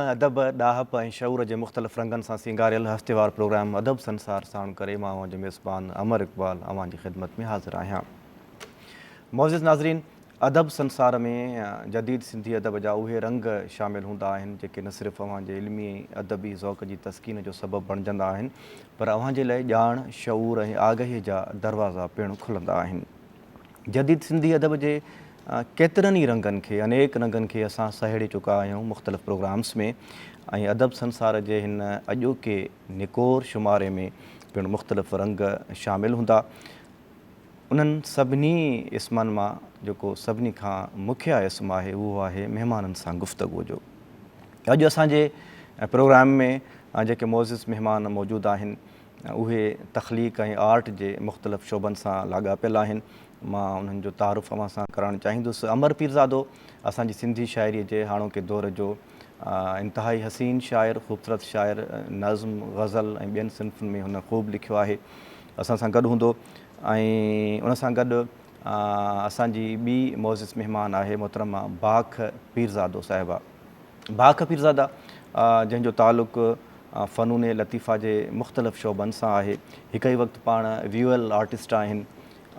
ادب، ڏاهپ ۽ شعور جي مختلف رنگن سان سينگاريل هفتيوار پروگرام ادب سنسار ساڻ ڪري مان اوهان جو ميزبان امر اقبال اوهان جي خدمت ۾ حاضر آهيان. معزز ناظرين، ادب سنسار ۾ جديد سنڌي ادب جا اهي رنگ شامل هوندا آهن، جيڪي نه صرف اوهان جي علمي ۽ ادبي ذوق جي تسڪين جو سبب بڻجندا آهن، پر اوهان جي لئه ڄاڻ، شعور ۽ آگهيء جا دروازا پڻ کلندا آهن. جديد سنڌي ادب جي ڪيترن ئي رنگن کي، انيڪ رنگن کي اسان سهيڙي چڪا آهيون مختلف پروگرامس ۾ ۽ ادب سنسار جي هن اڄوڪي نڪور شماري ۾ پڻ مختلف رنگ شامل هوندا. انهن سڀني اسمن مان جيڪو سڀني کان مکيه اسم آهي اهو آهي مهمانن سان گفتگو جو. اڄ اسان جي پروگرام ۾ جيڪي معزز مهمان موجود آهن اهي تخليق ۽ آرٽ جي مختلف شعبن سان لاڳاپيل آهن. مان انهن جو تعارف اوهان سان ڪرائڻ چاهيندس. امر پيرزادو اسان جي سنڌي شاعريء جي هاڻوڪي دور جو انتهائي حسين شاعر، خوبصورت شاعر، نظم، غزل ۽ ٻين صنفن ۾ هن خوب لکيو آهي. اسان سان گڏ هوندو ۽ ان سان گڏ اسان جي ٻي معزز مهمان آهي محترمه باک پيرزادو صاحبه. باک پيرزاده جنهن جو تعلق فنون لطيفه جي مختلف شعبن سان آهي. هڪ ئي وقت پاڻ ويوئل آرٽسٽ آهن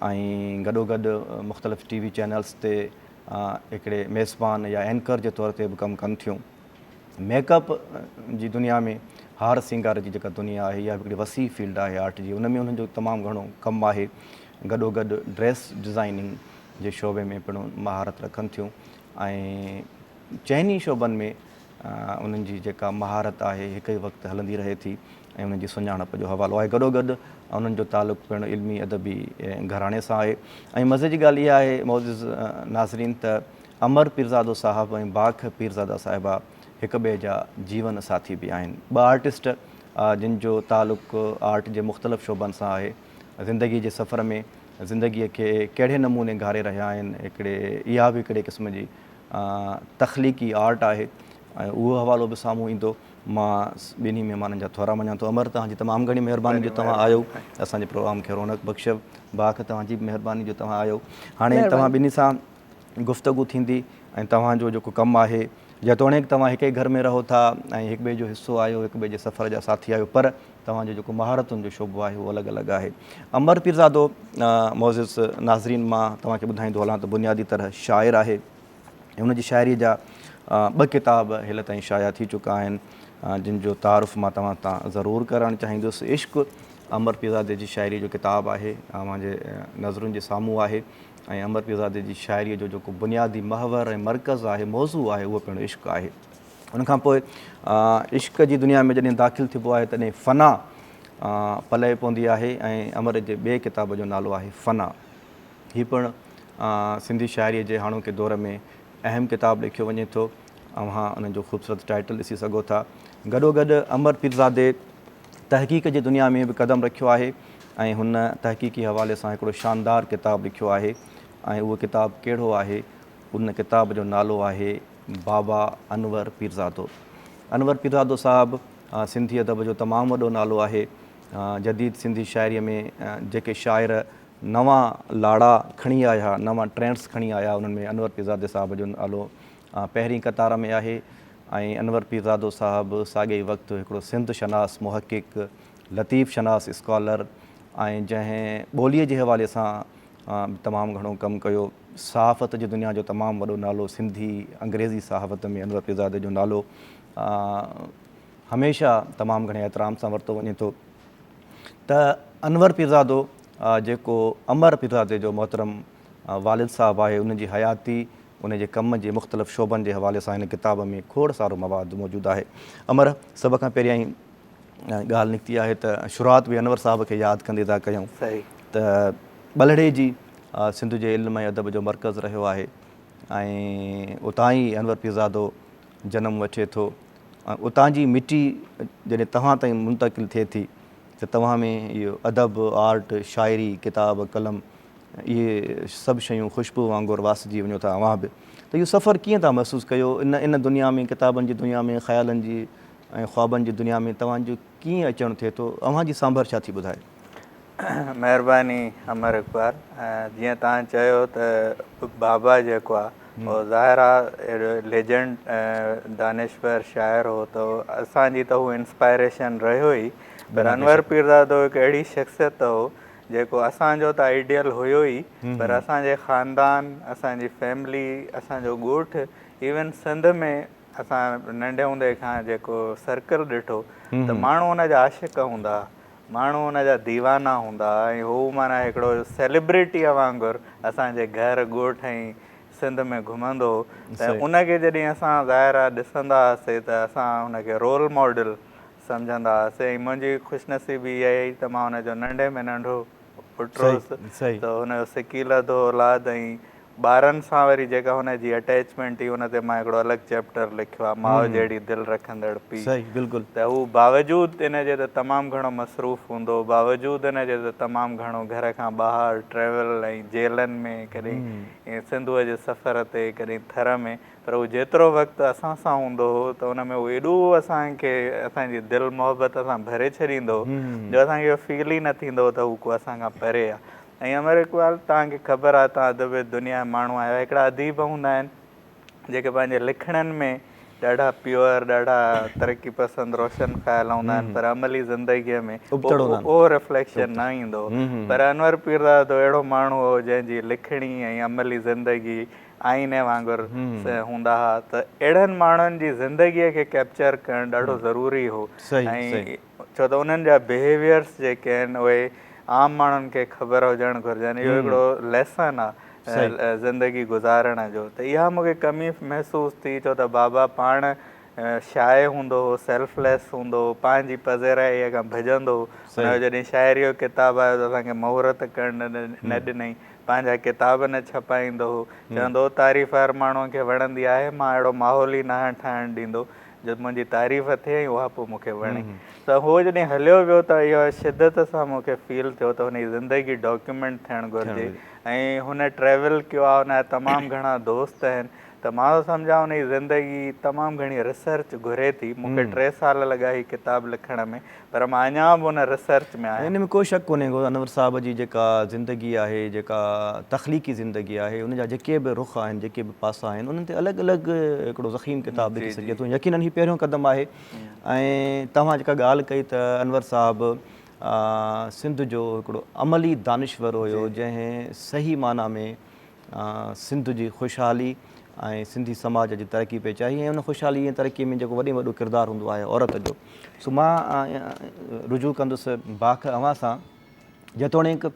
۽ گڏوگڏ مختلف ٽي وي چينلز تي هڪڙي ميزبان يا اينڪر جي طور تي به ڪم ڪن ٿيون. ميڪ اپ جي دنيا ۾ هار سينگار جي جيڪا دنيا آهي اها به هڪڙي وسيع فيلڊ آهي آرٽ جي ان ۾ انهن جو تمام گهڻو ڪم آهي. گڏو گڏ ڊريس ڊزائننگ جي شعبي ۾ پڻ مهارت رکن ٿيون ۽ چئني شعبن ۾ انهن جي جيڪا مهارت آهي هڪ ئي وقت هلندي رهي ٿي ۽ انهن جي سڃاڻپ جو حوالو آهي. گڏوگڏ انهن جو تعلق پڻ علمي ادبي گهراڻي سان آهي ۽ مزي جي ڳالهه اها آهي معزز ناظرين ته امر پيرزادو صاحب ۽ باک پيرزاده صاحبه هڪ ٻئي جا جيون ساٿي به آهن. ٻه آرٽسٽ جن جو تعلق آرٽ جي مختلف شعبن سان آهي زندگي جي سفر ۾ زندگيء کي ڪهڙي نموني گهاري رهيا آهن هڪڙي اها به هڪڙي قسم جي تخليقي آرٽ آهي ۽ اهو حوالو به سامهون ايندو. مان ٻنهي مهمانن جا ٿورا مڃان ٿو. امر توهان جي تمام گهڻي مهرباني جو توهان آيو اسان جي پروگرام کي رونق بخشيو. باک توهان جي به مهرباني جو توهان آيو. هاڻي توهان ٻنهي سان گفتگو ٿيندي ۽ توهان جو جيڪو ڪم آهي جيتوڻيڪ توهان هڪ ئي گهر ۾ رهو ٿا ۽ هڪ ٻئي جو حصو آهيو هڪ ٻئي جي سفر جا ساٿي آهيو پر توهان جو جيڪو مهارتن جو شعبو آهي اهو الڳ الڳ آهي. امر پيرزادو معزز ناظرين مان توهان کي ٻڌائيندو هلان ته بنيادي طرح شاعر آهي ۽ هن جي شاعريء جا ٻه ڪتاب هيل تائين شايع ٿي چڪا آهن جن جو تعارف مان توهان تان ضرور ڪرائڻ چاهيندس. عشق امر پيرزادي جي شاعريء جو ڪتاب آهي اوهان جي نظرن جي سامهون آهي ۽ امر پيرزادي جي شاعريء جو جيڪو بنيادي محور ۽ مرڪز آهي موضوع آهي اهو پڻ عشق آهي. ان کان پوء عشق جي دنيا ۾ جڏهن داخل ٿبو آهي تڏهن فنا پلئه پوندي آهي ۽ امر جي ٻئي ڪتاب جو نالو آهي فنا. هي پڻ سنڌي شاعريء جي هاڻوڪي دور ۾ اهم ڪتاب ليکيو وڃي ٿو. اوهان ان جو خوبصورت ٽائيٽل ڏسي سگهو ٿا. گڏوگڏ امر پيرزادي تحقيق جي دنيا ۾ به قدم رکيو آهي ۽ هن تحقيقي حوالي سان هڪڙو شاندار ڪتاب لکيو آهي ۽ اهو ڪتاب ڪهڙو آهي؟ ان ڪتاب جو نالو آهي بابا انور پيرزادو. انور پيرزادو صاحب سنڌي ادب جو تمام وڏو نالو آهي. جديد سنڌي شاعريء ۾ جيڪي شاعر نوان لاڙا کڻي آيا، نوان ٽرينڊس کڻي آيا انهن ۾ انور پيرزادي صاحب جو نالو پهرين قطار ۾ آهي ۽ انور پيرزادو صاحب ساڳئي ئي وقت هڪڙو سنڌ شناس محقق، لطيف شناس اسڪالر ۽ جنهن ٻوليء جي حوالي سان به تمام گهڻو ڪم ڪيو. صحافت جي دنيا جو تمام وڏو نالو سنڌي انگريزي صحافت ۾ انور پيرزادي جو نالو هميشه تمام گهڻي احترام سان ورتو وڃي ٿو ته انور پيرزادو جيڪو امر پيرزادي جو محترم والد صاحب آهي ان جي حياتي ان جي ڪم جي مختلف شعبن جي حوالي سان هن ڪتاب ۾ کوڙ سارو مواد موجود آهي. امر سڀ کان پهريائين ڳالهه نڪتي آهي ته شروعات به انور صاحب کي ياد ڪندي ٿا ڪيون ته ٻلهڙيجي سنڌ جي علم ۽ ادب جو مرڪز رهيو آهي ۽ اتان ئي انور پيرزادو جنم وٺي ٿو ۽ اتان جي مٽي جڏهن توهان تائين منتقل ٿئي ٿي ته توهان ۾ اهو ادب، آرٽ، شاعري، ڪتاب، قلم اهي سڀ شيون خوشبو وانگر واسجي وڃو ٿا اوهان به ته اهو سفر ڪيئن ٿا محسوس ڪيو ان ان دنيا ۾ ڪتابن جي دنيا ۾ خيالن جي ۽ خوابن جي دنيا ۾ توهان جو ڪيئن اچڻ ٿئي ٿو اوهان جي سانڀر ڇا ٿي ٻڌائي؟ مهرباني امر اقبال جيئن توهان چيو ته بابا جيڪو آ هو ظاهر آ ليجنڊ دانشور شاعر هو ته اسان جي ته هو انسپائريشن رهيو ئي پر انور پيرزادو هڪ اهڙي شخصيت هو جيڪو اسان جو ته آئيڊيل هيو ئي پر اسان جي خاندان اسان جي فيملي اسان جو ڳوٺ ايون سنڌ ۾ اسان ننڍي هوندي کان جيڪو سرڪل ڏٺو ته ماڻهو ان جا عاشق هوندا ها ماڻهو ان جا ديوانا هوندا ها ۽ هو معنيٰ هڪڙو سيلبريٽيء وانگر اسان جي گهر ڳوٺ ۽ سنڌ ۾ گهمندو هو ته ان کي جڏهن اسان ظاهر آهي ڏسندا هئاسي ته اسان ان کي رول ماڊل سمجهندا هئاسي ۽ منهنجي خوش نصيبي اها ئي ته مان ان جو ننڍي ۾ ننڍو پٽ هوس ته هن جو سڪيلڌو اولاد ۽ ٻارن سان وري جيڪا هن جي اٽيچمينٽ هئي ان تي مان هڪڙو الڳ چيپٽر لکيو آهي ماء جهڙي دل رکندڙ پيء ته هو باوجود ان جي ته تمام گهڻو مصروف هوندو هو باوجود ان جي ته تمام گهڻو گهر کان ٻاهر ٽريول ۽ جيلن ۾ ڪڏهن سنڌوء جي سفر تي ڪڏهن ٿر ۾ پر هو جيترو وقت اسان سان هوندو هو ته ان ۾ هو ايڏو اسان کي اسان جي دل محبت سان ڀري ڇڏيندو هو جو اسان کي اهو فيل ئي نه ٿيندو هو ته هو ڪو اسان کان پري آهي. ۽ امر اقبال توهان کي خبر آهي توهان ادب دنيا جا ماڻهو آهيو هڪڙا اديب هوندا آهن جيڪي پنهنجي لکڻين ۾ ڏاڍا پيور ڏاڍا ترقي پسند روشن خيال هوندا آهن پر عملي زندگيء ۾ اهو رفليڪشن نه ايندو پر انور پيرزادو اهڙو ماڻهو هو جنهن جي لکڻي ۽ عملي زندگي آئيني وانگر هوندا هئا ته اهڙن ماڻهن جي زندگيء کي ڪيپچر ڪرڻ ڏاڍو ضروري هو ۽ ڇو ته انهن جا بهيويئرس جيڪي آهن اهي عام ماڻهن کي خبر هجڻ گهرجن اهو هڪڙو ليسن آهي زندگي گذارڻ جو ته اها مون کي ڪمي محسوس ٿي ڇو ته بابا پاڻ شاعي هوندو هو سيلف ليس هوندو هو پنهنجي پذيرائيء کان ڀڄندو هو هن جو جڏهن شاعريء جو ڪتاب آيو ته اسان کي مهورت ڪرڻ نه ڏنائين پنهنجا ڪتاب نه ڇپائيندو هو چوندو هو تعريف هر ماڻهوء کي وڻندي آهي مان اهڙو ماحول ئي ناهيان ٺاهڻ ڏيندو جو منهنجي تعريف ٿئي ۽ اها پوء مون کي وڻي ته هو جڏهن هليو ويو ته اهو شدت سان مون کي فيل ٿيو ته هن جي زندگي ڊاڪيومينٽ ٿيڻ گهرجي ۽ هن ٽريول ڪيو آهي هن جا تمام گهڻا دوست آهن ته مان ٿو سمجهان هن جي زندگي تمام گهڻي ريسرچ گهري ٿي مون کي 3 سال لڳا هي ڪتاب لکڻ ۾ پر مان اڃا به ان ريسرچ ۾ آهيان. ان ۾ ڪو شڪ ڪونهي ڪو انور صاحب جي جيڪا زندگي آهي جيڪا تخليقي زندگي آهي ان جا جيڪي به رخ آهن جيڪي به پاسا آهن انهن تي الڳ الڳ هڪڙو ضخيم ڪتاب لکي سگهجي ٿو يقينن هي پهريون قدم آهي ۽ توهان جيڪا ڳالهه ڪئي ته انور صاحب سنڌ جو هڪڙو عملي دانشور هيو جنهن صحيح معنيٰ ۾ سنڌ جي خوشحالي ۽ سنڌي سماج جي ترقي پئي چاهي ۽ ان خوشحالي ۽ ترقي ۾ جيڪو وڏي ۾ وڏو ڪردار هوندو آهي عورت جو سو مان رجوع ڪندس باک اوهان سان جيتوڻيڪ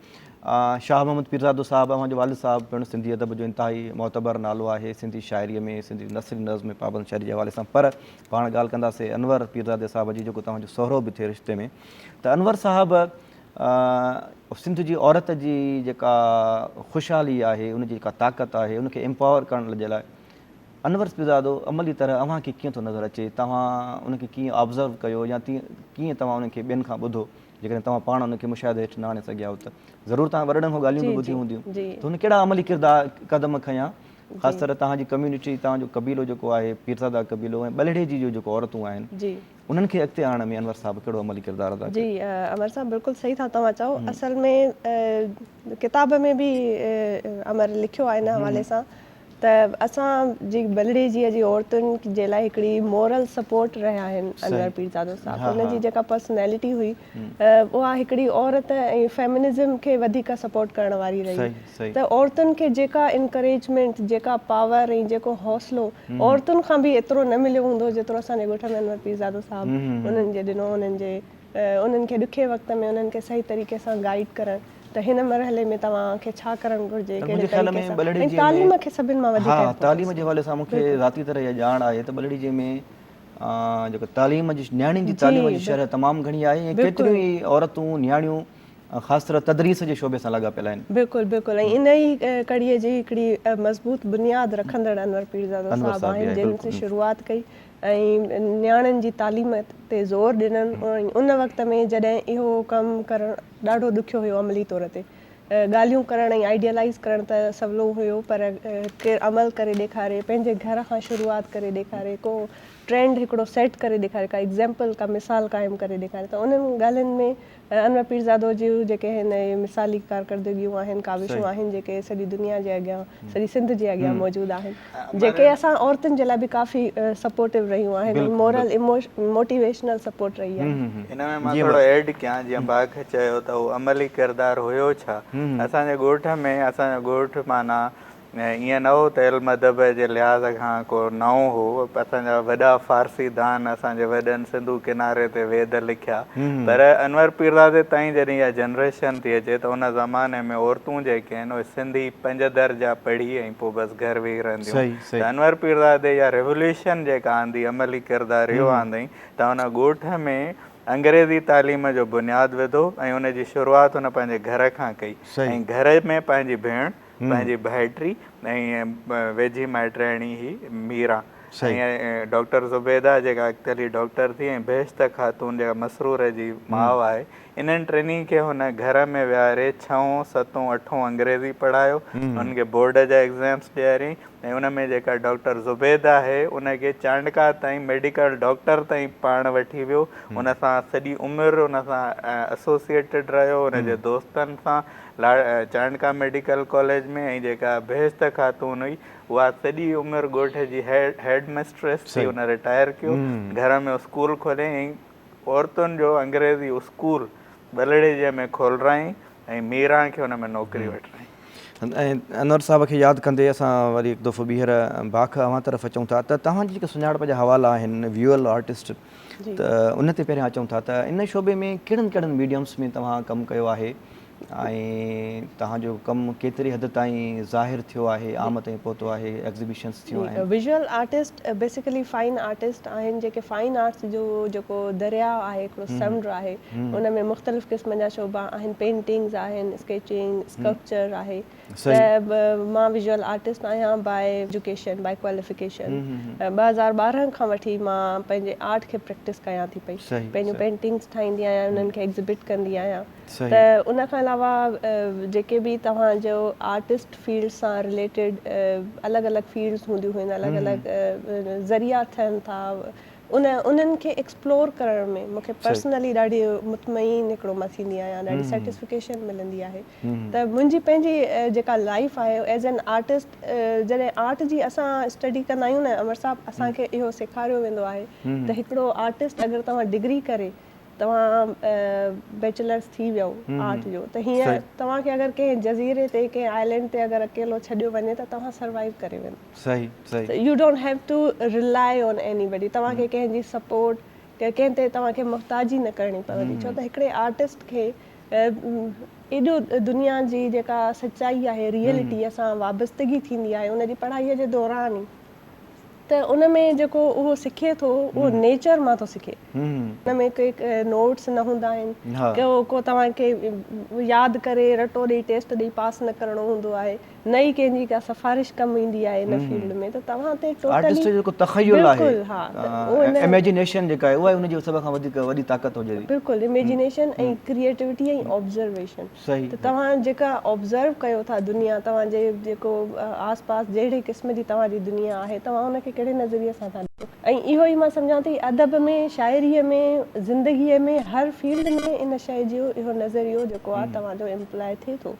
شاهه محمد پيرزادو صاحب اوهان جو والد صاحب پڻ سنڌي ادب جو انتهائي معتبر نالو آهي سنڌي شاعري ۾ سنڌي نثري نظم ۾ پابند شاعري جي حوالي سان پر پاڻ ڳالهه ڪنداسين انور پيرزادي صاحب جي جيڪو توهان جو سهرو به ٿئي رشتي ۾ ته انور صاحب سنڌ جي عورت جي جيڪا خوشحالي آهي ان جي جيڪا طاقت آهي ان کي امپاور ڪرڻ جي لاء انور پيرزادو عملي طرح اوهان کي ڪيئن ٿو نظر اچي توهان ان کي ڪيئن آبزرو ڪيو يا ڪيئن توهان ان کي ٻين کان ٻڌو جيڪڏهن توهان پاڻ ان کي مشاهدي هيٺ نه آڻي سگهيا آهيو ته ضرور توهان وڏڙن کان ڳالهيون به ٻڌيون هونديون ته هن ڪهڙا عملي ڪردار قدم کنيا خاص طرح توهان جي ڪميونٽي توهان جو قبيلو جيڪو آهي پيرزادا قبيلو ۽ ٻلهڙيجي جون جيڪو عورتون آهن انهن کي اڳتي آڻڻ ۾ انور صاحب ڪهڙو عملي ڪردار ادا ڪيو؟ جي امر صاحب بلڪل صحيح ٿا توهان چئو اصل ۾ ڪتاب ۾ به امر لکيو آهي ان حوالي سان ته اسان جي ٻلهڙيجيء جي عورتن جي لاء هڪڙي مورل سپورٽ رهيا آهن انور پيرزادو صاحب ان جي جيڪا پرسنالٽي هئي اها هڪڙي عورت ۽ فيمنزم کي وڌيڪ سپورٽ ڪرڻ واري رهي ته عورتن کي جيڪا انڪريجمينٽ جيڪا پاور ۽ جيڪو حوصلو عورتن کان به ايترو نه مليو هوندو جيترو اسان جي ڳوٺ ۾ انور پيرزادو صاحب انهن جي ڏنو انهن جي انهن کي ڏکي وقت ۾ انهن کي صحيح طريقي سان گائيڊ ڪرڻ ته هن مرحلي ۾ توهان کي ڇا ڪرڻ گهرجي ڪهڙي طريقي سان ۽ تعليم کي سڀن مان وڌيڪ ها تعليم جي حوالي سان مون کي ذاتي طرح اها ڄاڻ آهي ته ٻلهڙيجي ۾ جيڪو تعليم جي نياڻين جي تعليم جي شرح تمام گهڻي آهي ۽ ڪيتريون ئي عورتون نياڻيون خاص طرح تدريس جي شعبي سان لاڳاپيل آهن. بلڪل بلڪل ۽ ان ئي ڪڙيء جي هڪڙي مضبوط بنياد رکندڙ انور پيرزادو صاحب آهن جن شروعات ڪئي ۽ نياڻين جي تعليم تي زور ڏنن ۽ ان وقت ۾ جڏهن اهو ڪم ڪرڻ ڏاڍو ڏکيو هيو عملي طور تي ڳالهيون ڪرڻ ۽ آئيڊيلائيز ڪرڻ ته سولو هيو پر ڪير عمل ڪري ڏيکاري پنهنجي گهر کان شروعات ڪري ڏيکاري ڪو ٽرينڊ هڪڙو سيٽ ڪري ڏيکاري ڪا ايگزيمپل ڪا مثال قائم ڪري ڏيکاري ته انهن ڳالهين ۾ انور پيرزادو جون جيڪي هن اهي مثالي ڪارڪردگيون آهن ڪاوشون آهن جيڪي سڄي دنيا جي اڳيان سڄي سنڌ جي اڳيان موجود آهن جيڪي اسان عورتن جي لاء به ڪافي سپورٽو رهيون آهن ۽ مورل موٽيويشنل سپورٽ رهي آهي. ان ۾ مان ٿورو ايڊ ڪيان جيئن باک چيو ته اهو عملي ڪردار هيو ڇا اسان جي ڳوٺ ۾ اسان جو ڳوٺ معنيٰ ائين نه هو ته علم ادب جي لحاظ کان ڪو نئون هو. اسان جا وڏا فارسي دان اسان جي وڏن سنڌو ڪناري تي ويد لکيا. پر انور پيرزادي تائين جڏهن اها جنريشن ٿي اچي ته ان زماني ۾ عورتون جيڪي آهن اهي سنڌي پنج درجا پڙهي ۽ پوء بس گهر ويهي رهنديون ته انور پيرزادي اها ريوليوشن جيڪا آندي عملي ڪردار اهو آندائين ته ان ڳوٺ ۾ انگريزي تعليم جو بنياد وڌو ۽ ان جي شروعات هن پنهنجي گهر کان ڪئي ۽ گهر ۾ پنهنجي ڀيڻ پنهنجي ڀائٽي ۽ ويجهي مائٽياڻي هئي ميران ۽ ڊاڪٽر زبيده جيڪا اڳتي هلي ڊاڪٽر ٿي ۽ بهشت خاتون جيڪا مسرور جي ماء آهي انهن ٽنهي کي هن گهر ۾ ويهاري ڇهون ستون اٺون انگريزي پڙهايو انهن کي بورڊ جا ايگزامس ڏياريائين ۽ ان ۾ جيڪا ڊاڪٽر زبيده آهي ان کي چانڊڪا تائين ميڊيڪل ڊاڪٽر تائين پاڻ وٺي ويو ان سان سڄي عمر ان سان اسوسيئيٽيڊ رهيو ان جي دوستن سان چانڊڪا ميڊيڪل ڪاليج ۾ ۽ جيڪا بهشت خاتون هئي اها سڄي عمر ڳوٺ جي هيڊ مسٽريس ٿي ان رٽائر ڪيو گهر ۾ اسڪول کوليائين ۽ عورتن جو انگريزي اسڪول ٻلهڙيجي ۾ کولرائين ۽ ميران کي ان ۾ نوڪري وٺرائين. ۽ انور صاحب کي ياد ڪندي اسان وري هڪ دفعو ٻيهر باک اوهان طرف اچون ٿا ته توهان جي جيڪي سڃاڻپ جا حوالا آهن ويوئل آرٽسٽ ته ان تي پهريان اچون ٿا ته ان شعبي ۾ ڪهڙن ڪهڙن ميڊيمس ۾ توهان ڪم ڪيو آهي ۽ توهان جو ڪم ڪيتري حد تائين ظاهر ٿيو آهي عام تائين پهتو آهي ايگزيبيشنس ٿيون آهن. Visual artist basically fine artist آهن جيڪي فائن آرٽس جو جيڪو درياء آهي هڪڙو سمنڊ آهي ان ۾ مختلف قسمن جا شعبا آهن پينٽنگز آهن اسڪيچنگ اسڪلپچر آهي ته مان ويزوئل آرٽسٽ آهيان باء ايجوڪيشن باء ڪواليفڪيشن 2012 کان وٺي مان پنهنجي آرٽ کي پريڪٽس ڪيان ٿي پئي پنهنجون پينٽنگز ٺاهيندي آهيان انهن کي ايگزبٽ ڪندي آهيان ته ان کان علاوه جيڪي به توهان جو آرٽسٽ فيلڊ سان رليٽيڊ الڳ الڳ فيلڊز هونديون آهن الڳ الڳ ذريعا ٿين ٿا ان انهن کي ايڪسپلور ڪرڻ ۾ مون کي پرسنلي ڏاڍي مطمئن هڪڙو مان ٿيندي آهيان ڏاڍي سيٽسفڪيشن ملندي آهي ته منهنجي پنهنجي جيڪا لائيف آهي ايز اين آرٽسٽ جڏهن آرٽ جي اسان اسٽڊي ڪندا آهيون نه امر صاحب اسان کي اهو سيکاريو ويندو آهي ته هڪڙو آرٽسٽ اگر توهان ڊگري ڪري توهان بيچلرس ٿي ويو آرٽ جو ته هينئر توهان کي اگر ڪنهن جزيري تي ڪنهن آئلينڊ تي اگر اڪيلو ڇڏيو وڃي ته توهان سروائيو ڪري ويندو صحيح صحيح you don't have to rely on anybody توهان کي ڪنهن جي سپورٽ ڪنهن تي توهان کي محتاجي نه ڪرڻي پوندي ڇو ته هڪڙي آرٽسٽ کي ايڏو دنيا جي جيڪا سچائي آهي ريئلٽي سان وابستگي ٿيندي آهي ان جي پڙهائي جي دوران ئي ته ان ۾ جيڪو اهو سکي ٿو اهو نيچر مان ٿو سکي ان ۾ ڪي نوٽس نه هوندا آهن ڪو ڪو توهان کي ياد ڪري رٽو ڏئي ٽيسٽ ڏئي پاس نه ڪرڻو هوندو آهي نه ئي ڪنهن جي ڪا سفارش ڪم ايندي آهي ان فيلڊ ۾ ته توهان تي ٽوٽلي آرٽسٽ جو جيڪو تخيل آهي بلڪل ها ته اميجينيشن جيڪا آهي اها ان جي سڀ کان وڌيڪ وڏي طاقت هجي ٿي. بلڪل اميجينيشن ۽ ڪريئيٽوٽي ۽ آبزرويشن ته توهان جيڪا آبزرو ڪيو ٿا دنيا توهان جي جيڪو آس پاس جهڙي قسم جي توهان جي دنيا آهي توهان ان کي ڪهڙي نظريي سان ٿا ڏسو ۽ اهو ئي مان سمجهان ٿي ادب ۾ شاعري ۾ زندگي ۾ هر فيلڊ ۾ ان شيء جو اهو نظريو جيڪو آهي توهان جو امپلائي ٿئي ٿو.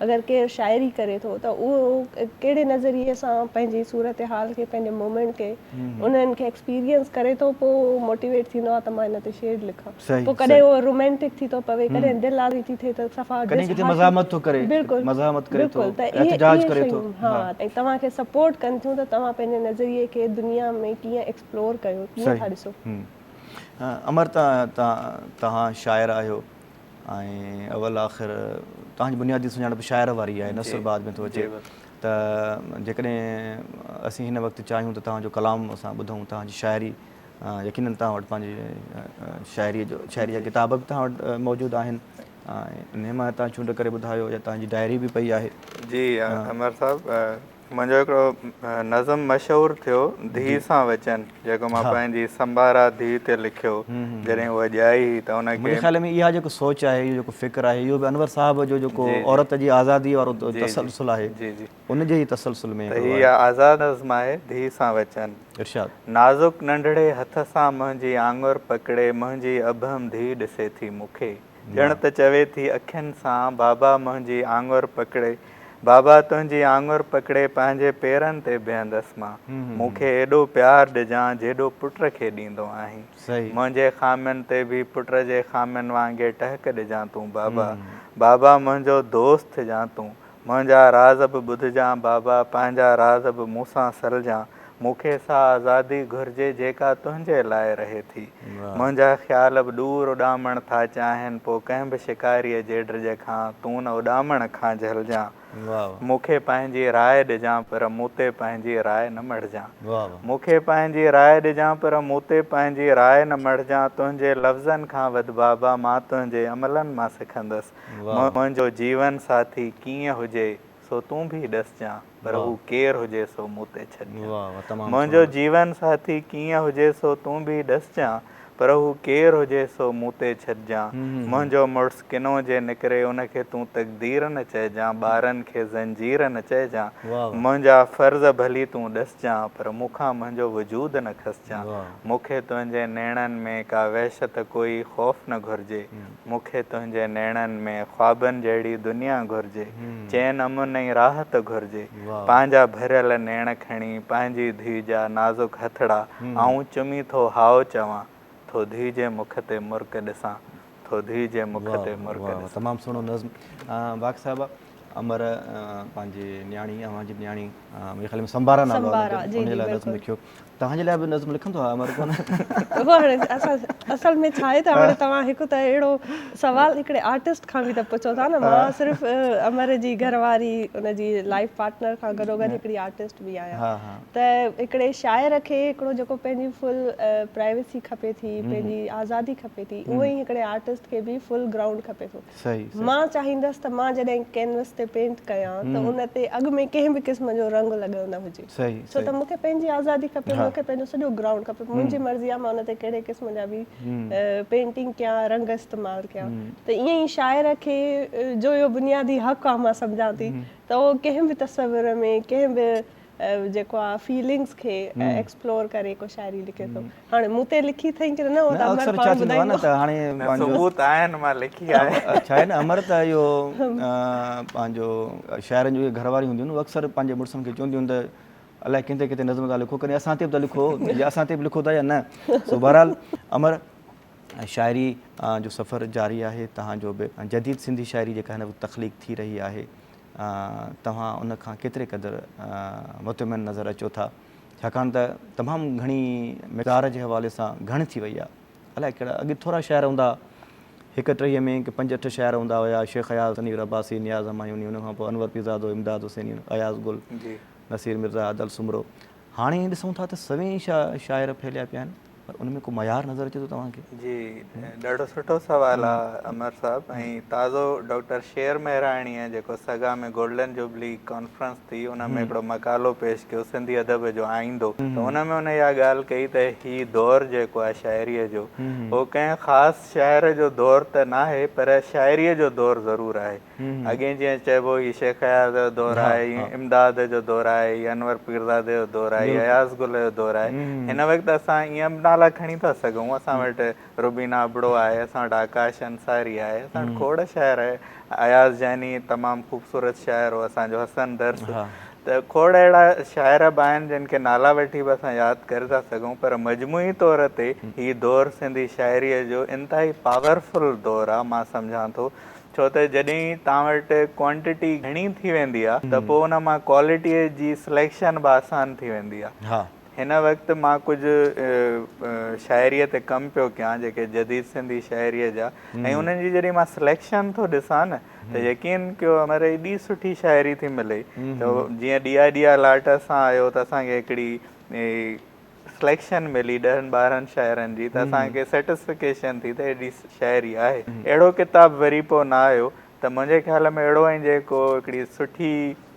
اگر ڪير شاعري ڪري ٿو ته اهو ڪهڙي نظريي سان پنهنجي صورتحال کي پنهنجي مومينٽ کي انهن کي ايڪسپيرينس ڪري ٿو پوء اهو موٽيويٽ ٿيندو آهي ته مان ان تي شعر لکان پوء ڪڏهن اهو رومانٽڪ ٿي ٿو پوي ڪڏهن دل آزاري ٿي ٿئي ته صفا ڪڏهن ڪٿي مزاحمت ٿو ڪري بلڪل مزاحمت ڪري ٿو احتجاج ڪري ٿو ها ۽ توهان کي سپورٽ ڪن ٿيون ته توهان پنهنجي نظريي کي دنيا ۾ ڪيئن ايڪسپلور ڪيو ڪيئن ٿا ڏسو. امر توهان شاعر آهيو ۽ اول آخر توهان جي بنيادي سڃاڻپ شاعر واري آهي نثر بعد ۾ ٿو اچي ته جيڪڏهن اسين هن وقت چاهيون ته توهان جو ڪلام اسان ٻڌون توهان جي شاعري يقينن توهان وٽ پنهنجي شاعري جو شاعري جا ڪتاب به توهان وٽ موجود آهن ۽ انهي مان توهان چونڊ ڪري ٻڌايو يا توهان جي ڊائري به پئي آهي. جي امر صاحب. منهنجو هڪڙو نظم مشهور ٿيو ڌيء سان وچن جيڪو مان پنهنجي سمبارا ڌيء تي لکيو جڏهن هوء ڄائي هئي ته ان کي. منهنجي خيال ۾ اها جيڪو سوچ آهي اهو جيڪو فڪر آهي اهو به انور صاحب جو جيڪو عورت جي آزادي وارو تسلسل آهي ان جي ئي تسلسل ۾ ته هي آزاد نظم آهي ڌيء سان وچن. ارشاد. نازڪ ننڍڙي هٿ سان منهنجي آڱر پڪڙي منهنجي ابهم ڌيء ڏسي ٿي مون کي. ڄڻ ته چوي ٿي اکين سان بابا منهنجي آڱر پڪڙي بابا تنهنجي آڱر پڪڙي پنهنجي پيرن تي بيهندس مان مون کي ايڏو پيار ڏجان جيڏو پٽ کي ڏيندو آهين منهنجي خامين تي به پٽ جي خامين وانگي ٽهڪ ڏجان تون بابا بابا منهنجو دوست ٿجان تون منهنجا راز به ٻڌجان بابا پنهنجا راز به مون سان سلجان مون کي سا آزادي گهرجي جيڪا تنهنجي لاء رهي ٿي. منهنجا خيال به ڏور اڏامڻ ٿا چاهين پوء ڪنهن به شڪاريء جي ڊڄ کان تون نه اڏامڻ کان جهلجان. مون کي پنهنجي راء ڏجان پر مون تي پنهنجي راء نه مڙهجان. مون کي پنهنجي راء ڏجان پر مون تي پنهنجي راء نه مڙهجان تنهنجي لفظن کان وڌ بابا مان تنهنجي عملن مان سکندس. منهنجو جيون ساٿي ڪيئن هجي سو تون ڀي ڏسجان پر هو ڪير هجي سو مون تي ڇڏجان. منهنجو جيون ساٿي ڪيئن هجي سو تون ڀي ڏسجان پر هو ڪير هجي سو مون تي ڇڏجان. منهنجو مڙس ڪنو جي نڪري ان کي تون تقدير نه چئجان ٻارن کي زنجير نه چئجان. منهنجا فرض ڀلي تون ڏسجان پر مون کان منهنجو وجود نه کسجان. مون کي تنهنجي نيڻن ۾ ڪا وحشت ڪوئي خوف نه گهرجي. مون کي تنهنجي نيڻن ۾ خوابن جهڙي دنيا گهرجي، چين امن ۽ راحت گهرجي. پنهنجا ڀريل نيڻ کڻي پنهنجي ڌيء جا نازڪ هٿڙا آئون چمي ٿو هاء چوان، ٿو ڌيء جي مک تي مرڪ ڏسان، ٿو ڌيء جي مک تي مرڪ ڏسان. تمام سهڻو نظم باغ صاحبه. امر پنهنجي نياڻي اوهان جي نياڻي منهنجي خيال ۾ سمبارا نالو آهي ان جي لاء نظم لکيو توهان جي لاء به نظم لکندو آهي امر ڪونه اهو هاڻي اسان اصل ۾ ڇا آهي ته هاڻي توهان هڪ ته اهڙو سوال هڪڙي آرٽسٽ کان به ته پڇو ٿا نه مان صرف امر جي گهر واري ان جي لائف پارٽنر کان گڏو گڏ هڪڙي آرٽسٽ به آهيان ته هڪڙي شاعر کي هڪڙو جيڪو پنهنجي فل پرائيويسي کپي ٿي پنهنجي آزادي کپي ٿي اهو ئي هڪڙي آرٽسٽ کي به فل گرائونڊ کپي ٿو مان چاهيندس ته مان جڏهن ڪينوس تي پينٽ ڪيان ته ان تي اڳ ۾ ڪنهن به قسم جو رنگ لڳل نه هجي ڇو ته مون کي پنهنجي آزادي کپي مون کي پنهنجو سڄو گرائونڊ کپي منهنجي مرضي آهي مان ان تي ڪهڙي قسم جا به پينٽنگ ڪيان رنگ استعمال ڪيان ته ائين ئي شاعر کي جو اهو بنيادي حق آهي مان سمجهان ٿي ته اهو ڪنهن به تصور ۾ ڪنهن به جيڪو آ فيلنگس کي ايڪسپلور ڪري ڪو شاعري لکي ٿو هاڻي مون تي لکي اٿئي ڪي نه اهو ته امر پاڻ ٻڌائيندو ته هاڻي پنهنجو ثبوت آهن مان لکي آهي ڇا آهي نه امر ته اهو پنهنجو شاعرن جون گهر واريون هونديون آهن اڪثر پنهنجي مڙسن کي چونديون آهن ته الائي ڪنهن تي ڪٿي نظم ٿا لکو ڪڏهن اسان تي به ته لکو يا اسان تي به لکو ٿا يا نه سو بهرحال امر شاعري جو سفر جاري آهي تهان جو به جديد سنڌي شاعري جيڪا هن وقت تخليق ٿي رهي آهي توهان ان کان ڪيتري قدر مطمئن نظر اچو ٿا ڇاڪاڻ ته تمام گهڻي مقدار جي حوالي سان گهڻ ٿي وئي آهي الائي ڪهڙا اڳي ٿورا شاعر هوندا هڪ ٽهيء ۾ ڪي پنج اٺ شاعر هوندا هيا شيخ اياز تنوير عباسي نياز همايوني ان کان پوء انور پيرزادو امداد حسيني اياز گل نصير مرزا ادل سومرو هاڻي ڏسون ٿا ته سوين شاعر ڦهليا پيا آهن پر ان ۾ ڪو معيار نظر اچي ٿو توهان کي؟ جي ڏاڍو سٺو سوال آ امر صاحب ۽ تازو ڊاڪٽر شير مهراڻيء جيڪو سگا ۾ گولڊن جوبلي ڪانفرنس ٿي ان ۾ هڪڙو مقالو پيش ڪيو سنڌي ادب جو آئيندو ته ان ۾ ان اها ڳالهه ڪئي ته هي دور جيڪو آ شاعريء جو اهو ڪنهن خاص شاعر جو دور ته ناهي پر شاعريء جو دور ضرور آهي اڳي جيئن چئبو هي شيخ اياز جو دور آهي، هي امداد جو دور آهي، هي انور پيرزادي جو دور آهي، هي اياز گل جو دور آهي. هن وقت اسان ائين به نالا کڻي ٿا سگهون، اسان وٽ روبينا ابڙو آهي، اسان وٽ آڪاش انصاري آهي، اسان وٽ کوڙ شاعر آهي، اياز جاني تمام خوبصورت شاعر هو اسان جو حسن درس ته کوڙ اهڙا شاعر به آهن جن کي نالا وٺي به اسان ياد ڪري ٿا سگهون پر مجموعي طور تي هي دور سنڌي شاعريء جو انتهائي پاورفل دور آهي مان سمجهان ٿو ڇو ته جڏهن توهان وٽ ڪوانٽٽي گهڻي ٿي ويندي آهي ته پوء ان مان ڪوالٽي جي سليڪشن به آسان ٿي ويندي آهي. هن وقت مان ڪجهه شاعريء تي ڪم پيو ڪيان جيڪي جديد سنڌي شاعريء جا ۽ انهن جي جڏهن مان سليڪشن ٿو ڏسان نه ته يقين ڪيو امر ايڏي سٺي شاعري ٿي ملي ته جيئن ڏيئا ڏيئا لاٽ سان آيو ته اسان کي هڪڙي سليڪشن ملي ڏهن ٻارهن شاعرن جي ته اسان کي سيٽسفڪيشن ٿي ته ايڏي شاعري آهي. اهڙو ڪتاب وري پوء نه آيو ته منهنجي خيال ۾ اهڙو ۽ جيڪو هڪڙي سٺي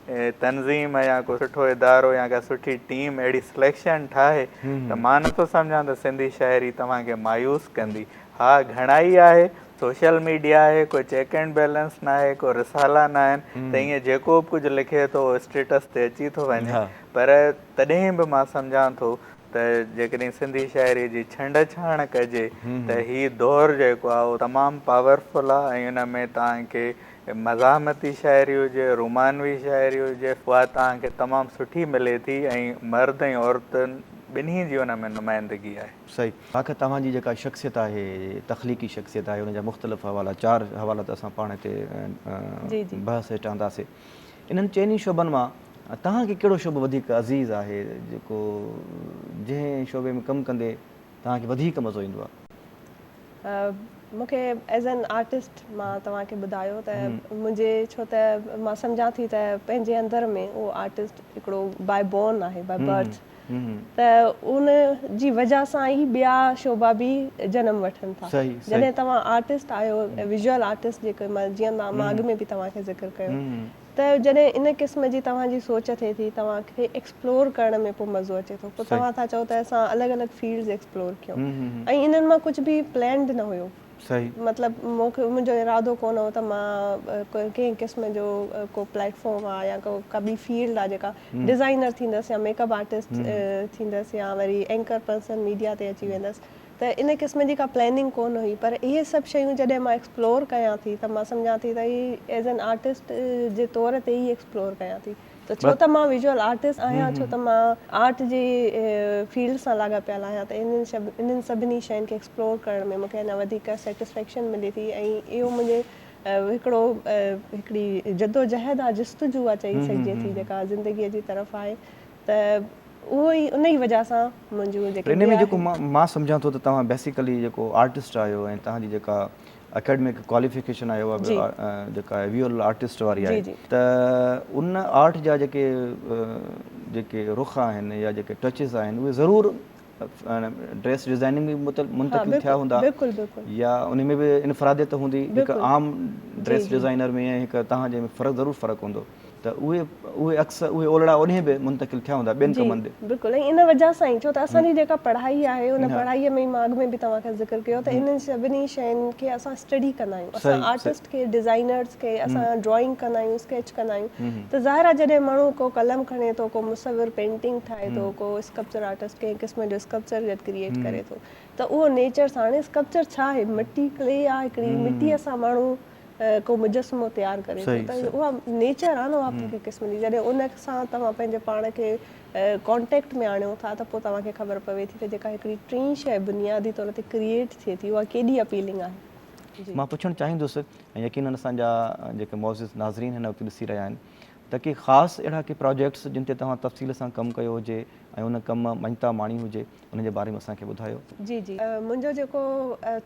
تنظيم يا ڪو سٺو ادارو يا ڪا سٺي ٽيم اهڙي سليڪشن ٺاهي ته مان نٿو سمجهان ته سنڌي شاعري توهان کي مايوس ڪندي. ها گهڻائي آهي، سوشل ميڊيا آهي، ڪو چيڪ اينڊ بيلنس ناهي، ڪو رسالا ناهن ته ائين جيڪو به ڪجهه لکي ٿو اهو اسٽيٽس تي اچي ٿو وڃي پر تڏهن به مان سمجهان ٿو ته جيڪڏهن سنڌي شاعري جي ڇنڊ ڇاڻ ڪجي ته هي دور جيڪو آهي اهو تمام پاورفل آهي ۽ ان ۾ توهان کي مزاحمتي شاعري هجي، رومانوي شاعري هجي اها توهان کي تمام سٺي ملي ٿي ۽ مرد ۽ عورتن ٻنهي جي ان ۾ نمائندگي آهي. صحيح. آخر توهان جي جيڪا شخصيت آهي، تخليقي شخصيت آهي ان جا مختلف حوالا، چار حوالا ته اسان پاڻ هتي بحث هيٺ آنداسي. انهن چئني شعبن مان توهان کي ڪهڙو شعبو وڌيڪ عزيز آهي، جيڪو جنهن شعبي ۾ ڪم ڪندي توهان کي وڌيڪ مزو ايندو آهي؟ مون کي ايز اين آرٽسٽ مان توهان کي ٻڌايو ته منهنجي ڇو ته مان سمجهان ٿي ته پنهنجي اندر ۾ اهو آرٽسٽ هڪڙو باء بورن آهي، باء برٿ، ته ان جي وجه سان ئي ٻيا شعبا به جنم وٺن ٿا. جڏهن توهان آرٽسٽ آهيو، ويزوئل آرٽسٽ جيڪو جيئن مان اڳ ۾ به توهان کي ذڪر ڪيو ته جڏهن ان قسم جي توهان جي سوچ ٿئي ٿي توهان کي ايڪسپلور ڪرڻ ۾ پوء مزو اچي ٿو. پوء توهان ٿا چئو ته اسان الڳ الڳ فيلڊز ايڪسپلور ڪيون ۽ انهن مان ڪجهه به پلانڊ نه هيو. مطلب مون کي منهنجو ارادو ڪونه هو ته مان ڪنهن قسم جو ڪو پليٽ فارم آ يا ڪو ڪا ٻي فيلڊ آ جيڪا ڊزائنر ٿيندس يا ميڪ اپ آرٽسٽ ٿيندس يا وري اينڪر پرسن ميڊيا تي اچي ويندس ته ان قسم جي ڪا پلاننگ ڪونه هئي پر اهي سڀ شيون جڏهن مان ايڪسپلور ڪيان ٿي ته مان سمجهان ٿي ته هي ايز اين آرٽسٽ جي طور تي ئي ايڪسپلور ڪيان ٿي ته ڇو ته مان ويزوئل آرٽسٽ آهيان ڇو ته مان آرٽ جي فيلڊ سان لاڳاپيل آهيان ته انهن انهن سڀني شين کي ايڪسپلور ڪرڻ ۾ مون کي اڃا وڌيڪ سيٽسفيڪشن ملي ٿي ۽ اهو منهنجي هڪڙو هڪڙي جدوجهد آهي جستجو آهي چئي سگهجي ٿي جيڪا زندگي جي طرف آهي ته اهو ئي ان ئي وجه سان منهنجون جيڪي پر ان ۾ جيڪو مان سمجهان ٿو ته توهان بيسيڪلي جيڪو آرٽسٽ آهيو ۽ توهان جي جيڪا اڪيڊمڪ ڪواليفڪيشن آهي اها به جيڪا آهي ويول آرٽسٽ واري آهي ته ان آرٽ جا جيڪي جيڪي رخ آهن يا جيڪي ٽچز آهن اهي ضرور ڊريس ڊزائننگ ۾ منتقل ٿيا هوندا يا ان ۾ به انفراديت هوندي هڪ عام ڊريس ڊزائنر ۾ ۽ هڪ توهان جي ۾ فرق ضرور فرق هوندو ته اهي اهي عڪس اهي اولڙا اوڏهين به منتقل ٿيا هوندا ٻين ڪمن ڏي. بلڪل ۽ ان وجه سان ئي ڇو ته اسان جي جيڪا پڙهائي آهي ان پڙهائي ۾ ئي مان اڳ ۾ به توهان کي ذڪر ڪيو ته انهن سڀني شين کي اسان اسٽڊي ڪندا آهيون اسان آرٽسٽ کي ڊزائنرز کي اسان ڊرائنگ ڪندا آهيون اسڪيچ ڪندا آهيون ته ظاهر آهي جڏهن ماڻهو ڪو قلم کڻي ٿو ڪو مصور پينٽنگ ٺاهي ٿو ڪو اسڪلپچر آرٽسٽ ڪنهن قسم جو اسڪلپچر جڏهن ڪريئيٽ ڪري ٿو ته اهو نيچر سان هاڻي اسڪلپچر ڇا آهي مٽي ڪلي آهي هڪڙي مٽي سان ماڻهو ڪو مجسمو تيار ڪري ٿو ته اها نيچر آهي نه اها هڪ قسم جي جڏهن ان سان توهان پنهنجي پاڻ کي ڪانٽيڪٽ ۾ آڻيو ٿا ته پوء توهان کي خبر پوي ٿي ته جيڪا هڪڙي ٽين شيء بنيادي طور تي ڪريئيٽ ٿئي ٿي اها ڪيڏي اپيلنگ آهي. مان پڇڻ چاهيندس ۽ يقينن اسان جا جيڪي معزز ناظرين هن وقت ڏسي رهيا آهن ته ڪي خاص اهڙا ڪي پراجيڪٽس جن تي توهان تفصيل سان ڪم ڪيو هجي ۽ ان ڪم مڃتا ماڻي هجي ان جي باري ۾ اسان کي ٻڌايو. جي جي منهنجو جيڪو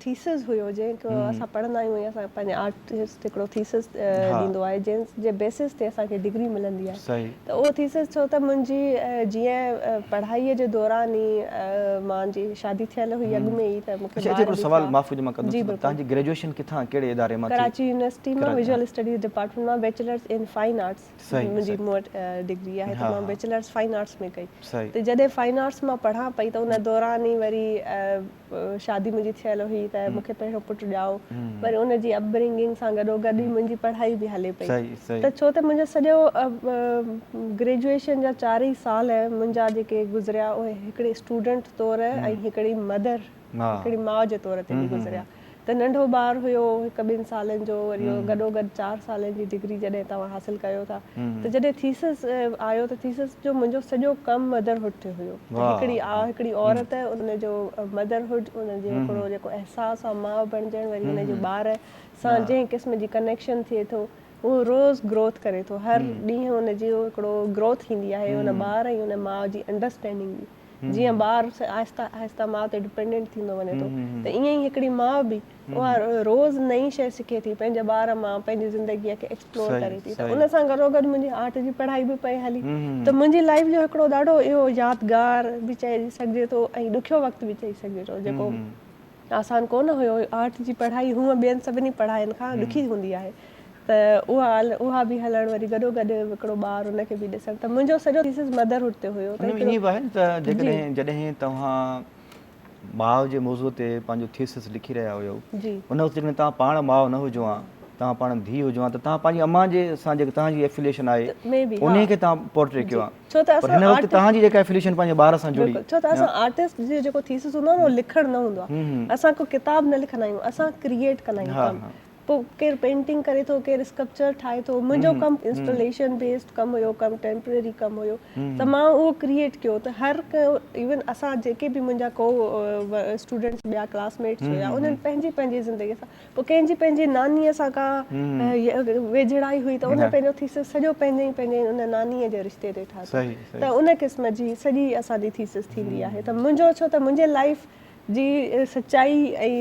ٿيسز هيو جنهن کي اسان پڙهندا آهيون ۽ اسان پنهنجي آرٽسٽ هڪڙو ٿيسز ڏيندو آهي جنهن جي بيسس تي اسان کي ڊگري ملندي آهي ته اهو ٿيسز ڇو ته منهنجي جيئن پڙهائي جي دوران ئي مان جي شادي ٿيل هئي اڳ ۾ ئي ته مون کي ٻار به سوال معاف ڪجو مان ڪندس توهان جي گريجوئيشن ڪٿان ڪهڙي اداري مان ٿي؟ ڪراچي يونيورسٽي مان ويزوئل اسٽڊيز ڊپارٽمينٽ مان بيچلرز ان فائن آرٽس منهنجي مون وٽ ڊگري آهي ته مان بيچلرس فائن آرٽس ۾ ڪئي ته جڏهن فائن آرٽس مان پڙهان پئي ته ان دوران ئي وري شادي منهنجي ٿيل هئي ته مون کي پهريون پٽ ڄائو وري ان جي اپ برنگنگ سان گڏو گڏ ئي منهنجي پڙهائي به هلي پئي ته ڇو ته منهنجو سڄو گريجوئيشن جا چار ئي سال منهنجا جيڪي گذريا اهي هڪڙي اسٽوڊنٽ طور ۽ هڪڙي مدر هڪڙي ماء جي طور تي به گذريا ته ننڍو ٻار هيو هڪ ٻن سالن جو وري اهو گڏو گڏ چار سالن جي ڊگري جڏهن توهان حاصل ڪيو ٿا ته جڏهن ٿيسز آيو ته ٿيسز جو منهنجو سڄو ڪم مدر هوڊ تي هيو ته هڪڙي آ هڪڙي عورت ان جو مدر هوڊ ان جو هڪڙو جيڪو احساس آ ماء بڻجڻ وري ان جو ٻار سان جنهن قسم جي ڪنيڪشن ٿئي ٿو اهو روز گروٿ ڪري ٿو هر ڏينهن ان جي هڪڙو گروٿ ٿيندي آهي ان ٻار ۽ ان ماء جي انڊرسٽينڊنگ جي جيئن ٻار آهستي آهستي ماء تي ڊپينڊنٽ ٿيندو وڃي ٿو ته ائين ئي هڪڙي ماء به اها روز نئين شيء سکي ٿي پنهنجي ٻار مان پنهنجي زندگيء کي ايڪسپلور ڪري ٿي ته ان سان گڏوگڏ منهنجي آرٽ جي پڙهائي به پئي هلي ته منهنجي لائيف جو هڪڙو ڏاڍو اهو يادگار به چئي سگهجي ٿو ۽ ڏکيو وقت به چئي سگهجي ٿو جيڪو آسان ڪونه هيو آرٽ جي پڙهائي هونء ٻين سڀني پڙهاين کان ڏکي هوندي آهي. ته اها اها به هلڻ وري گڏو گڏ هڪڙو ٻار ان کي به ڏسڻ ته منهنجو سڄو ٿيسز مدرهوڊ تي هيو ته هڪڙو ائين به آهي نه ته جيڪڏهن جڏهن توهان ماء جي موضوع تي پنهنجو ٿيسز لکي رهيا هيو ان وقت جيڪڏهن توهان پاڻ ماء نه هجو ها توهان پاڻ ڌيء هجو ها ته توهان پنهنجي امان جي سان جيڪا توهان جي افيليشن آهي انهي کي توهان پورٽري ڪيو ها ڇو ته پر هن وقت توهان جي جيڪا افيليشن پنهنجي ٻار سان جڙي ڇو ته اسان آرٽسٽ جو جيڪو ٿيسز هوندو آهي نه اهو لکڻ نه هوندو آهي اسان ڪو ڪتاب نه لکندا آهيون اسان ڪريئيٽ ڪندا آهيون ڪم پوء ڪير پينٽنگ ڪري ٿو ڪير اسڪلپچر ٺاهي ٿو منهنجو ڪم انسٽاليشن بيسڊ ڪم هيو ڪم ٽيمپرري ڪم هيو ته مان اهو ڪريئيٽ ڪيو ته هر ايون اسان جيڪي به منهنجا ڪو اسٽوڊنٽس ٻيا ڪلاس ميٽس هيا انهن پنهنجي پنهنجي زندگي سان پوء ڪنهن جي پنهنجي نانيء سان ڪا ويجهڙائي هئي ته ان پنهنجو ٿيسس سڄو پنهنجي پنهنجي ان نانيء جي رشتي تي ٺاهيو ته ان قسم جي سڄي اسان جي ٿيسس ٿيندي آهي ته منهنجو ڇو ته منهنجي لائيف جي سچائي ۽